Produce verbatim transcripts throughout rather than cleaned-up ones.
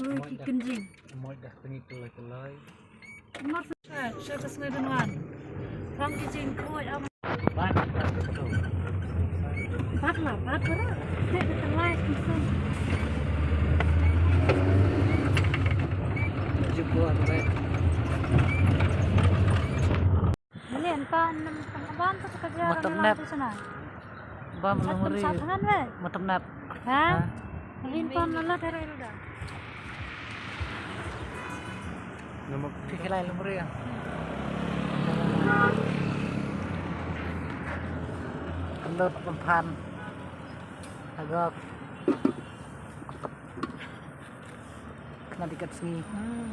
Ui, ki kynjing. Moi dah kynjing tylai tylai. Mar sa, sa ka sngai ban wan. Rang ki jingkhuid am. Bat, bat, bat la, bat la. Te ka tylai ki sun. Jumbo am, bat. Ni en pa nem tang ban tu ka jia. Matam nep. Bam lungri. Matam nep. Ha? Ni en pa nala tera ilda. Nama phi khilai lungri ya. Kendor pempan. Agak. Kena dikat sini. Hmm.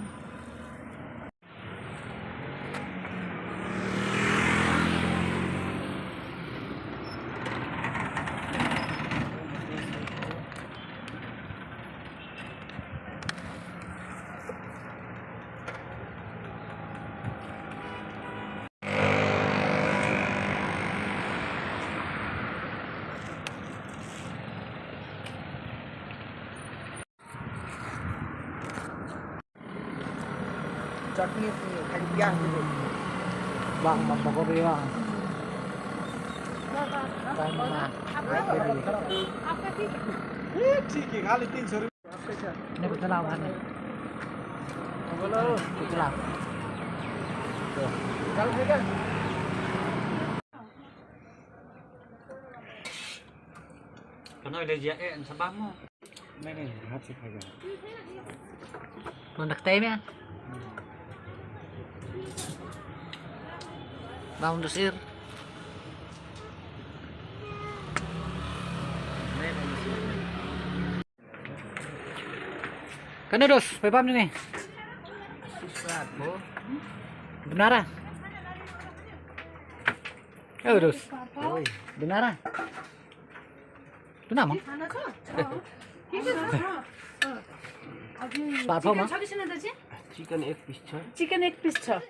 Chutney, khai pias tu. Bang, bang, pakori bang. Bang, bang. ये ठीक है, खाली तीन सौ रुपये। ये कुछ लाओ, खाने। बोलो। कुछ लाओ। चल, ठीक है। Kano le jia eh, sa bam mo. Nai, nai, hath se khaiga. Pun dak tai mia. Bam dusir. Kano dos, pebam ni. Benar ah. Eh, dos. Benar ah. Tu nama? Spatfo ma? Chicken ek piece cha. Chicken ek piece cha.